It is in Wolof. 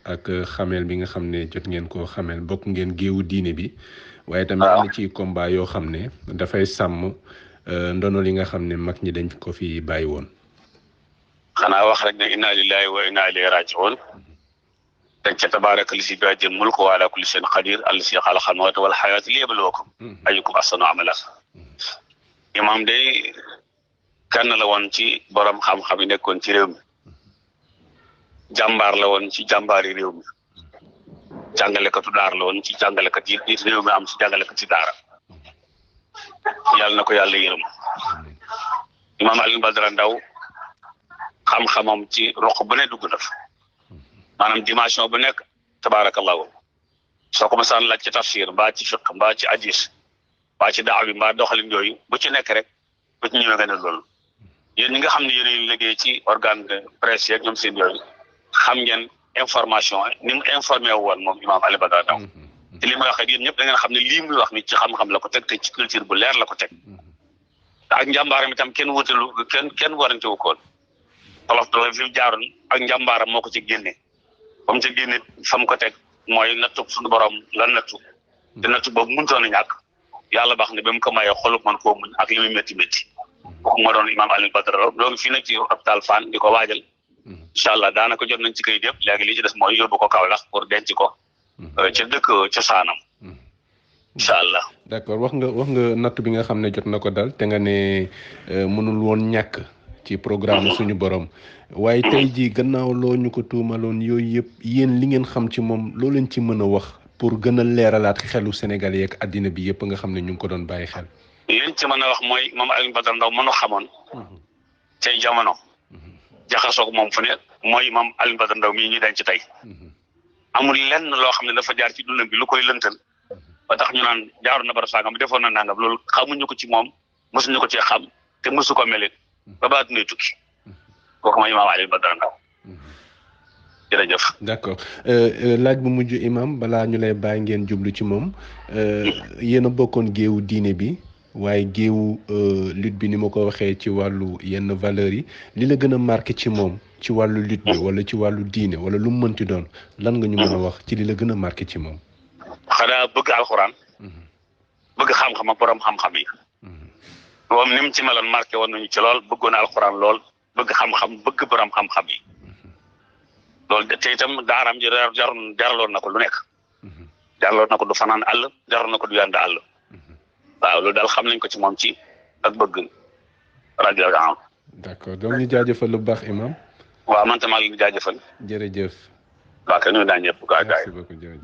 ak xamel bi nga xam ne jot ngeen koo xamel bokk ngeen géewu diine bi waaye tamit am na ci combat yoo xam ne dafay sàmm ndono li nga xam ne mag ñi dañ ko fi bàyyi woon. xanaa wax rek ne inna lillahi wa inna ilayhi raji'un teg ca tabaaraka llazi biyadihil mulku wa ala kulli shay'in qadir allazi xalaqal mawta wal hayata liyabluwakum ayyukum ahsanu amala. imaam day kenn la woon ci borom xam-xam yi nekkoon ci réew mi jàmbaar la woon ci jàmbaari réew mi jàngalekatu daara la woon ci jàngalekat yi réew mi am ci jàngalekat ci daara yàlla na ko yàlla yërëm. imaam Alioune Badara Ndao xam-xamam ci roq bu ne dugg na fa maanaam dimension bu nekk tabaarakallahu soo ko masaan laaj ci tafsir mbaa ci fiq mbaa ci hadis mbaa ci daaw bi mbaa doxalin yooyu bu ci nekk rek bu ci ñëwee nga ne loolu yéen ñi nga xam ne yéen a liggéey ci organe de presse yeeg ñoom seen yooyu xam ngeen information ni mu informé woon moom imaam Alioune Badara Ndao te li may wax ak yéen ñëpp da ngeen xam ne lii muy wax ni ci xam-xam la ko teg te ci culture bu leer la ko teg ak njàmbaaram itam kenn wutalu kenn warante wu koon tolof tolof fi jaaroon ak njàmbaaram moo ko ci génne ba mu ci génne fa mu ko teg mooy nattu suñu borom la nattu te nattu boobu mënutoon a ñàkk yàlla baax ne ba mu ko mayee xolub man koo muñ ak li muy métti métti kooku moo doon imaam Alioune Badara loolu fii nag ci hôpital Fann di ko waajal incha allah daanaka jot nañ ci kayit yëpp léegi li ci des mooy yóbbu ko Kaolack pour denc ko ca dëkk cosaanam incha allah. d'accord wax nga natt bi nga xam ne jot na ko dal te nga ne mënul woon ñàkk ci programme suñu borom waaye tey jii gannaaw loo ñu ko tuumaloon yooyu yëpp yéen li ngeen xam ci moom loo leen ci mën a wax pour gën a leeralaat xelu Sénégalais yeeg àddina bi yëpp nga xam ne ñu ngi ko doon bàyyi xel. liñ ci mën a wax mooy moom Alioune Badara Ndao mënu xamoon tey jamono jaxasoo ko moom fu ne mooy moom Alioune Badara Ndao mii ñu denc tey amul lenn loo xam ne dafa jaar ci dundam bi lu koy lëntal ba tax ñu naan jaaru na barab sangam defoon na nangam loolu xamuñu ko ci moom mosuñu ko cee xam te mosu ko melit ba ba addunay tukki kooku mooy imaam Alioune Badara Ndao jërëjëf. d'accord laaj bu mujj imam balaa ñu lay bàyyi ngeen jublu ci moom yéen a bokkoon géewu diine bi waaye géewu lutte bi ni ma ko waxee ci wàllu yenn valeurs yi li la gën a marqué ci moom ci wàllu lutte bi wala ci wàllu diine wala lu mu mënti doon lan nga ñu mën a wax ci li la gën a marqué ci moom. xanaa bëgg alxuraan bëgg xam-xam ak borom xam-xam yi moom ni mu ci meloon marqué woon nañu ci lool bëggoon alxuraan lool bëgg xam-xam bëgg borom xam-xam yi loolu te itam daaraam ji jaraloon na ko lu nekk jaraloon na ko du fanaan àll jaraloon na ko du yànd àll waaw loolu daal xam nañ ko ci moom ci ak bëgg rajo am. d'accord donc ñu jaajëfal lu baax imam. waaw man tam maa ngi leen di jaajëfal. jërëjëf. waaw kay ñu daan ñëpp gaay gaay. merci beaucoup jërëjëf.